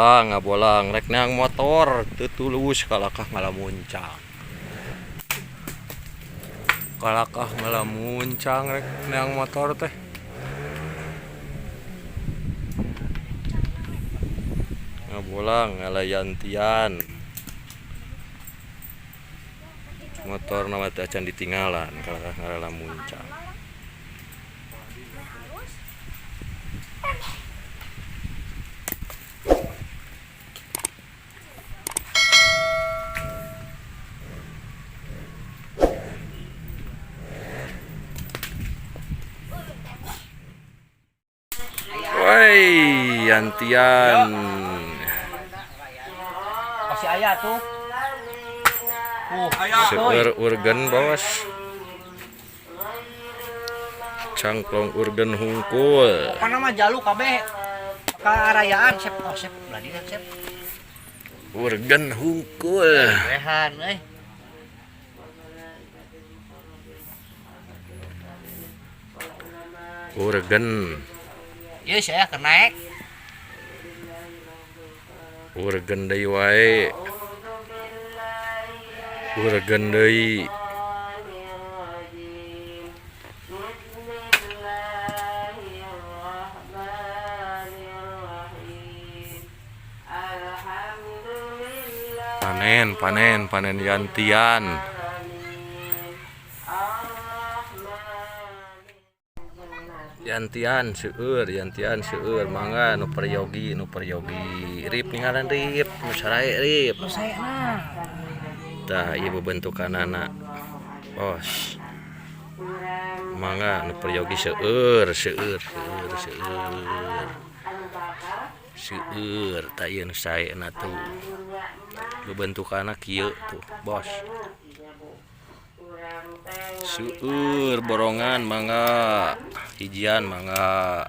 Ngabolang, ngabolang rek neang motor teu tulus kalakah ngalamuncang. Kalakah ngalamuncang rek neang motor teh. Ngabolang ngalayantian. Motor na mah teu acan ditinggalan kalakah ngalamuncang. Woi, yantian. Masih aya tuh. Seueur urgen bos. Cangklong urgen hungkul. Apa nama jalu kabeh karayaan sep oh sep belah dieu sep. Urgen hungkul. Rehan euy. Urgen. Ieu saya keur naek. Urgen deui wae. Urgen deui. Panen, panen, panen yantian. Yantian seueur, yantian seueur, mangga nu peryogi, nu peryogi. Rip ninggalan rip, nu sarae rip. Nu saena. Tah ieu bebentukanana. Bos. Mangga nu peryogi seueur, seueur, seueur, seueur. Seueur tah ieu nu saena tuh. Bebentukanna kieu tuh, bos. Seueur borongan mangga, hijian mangga.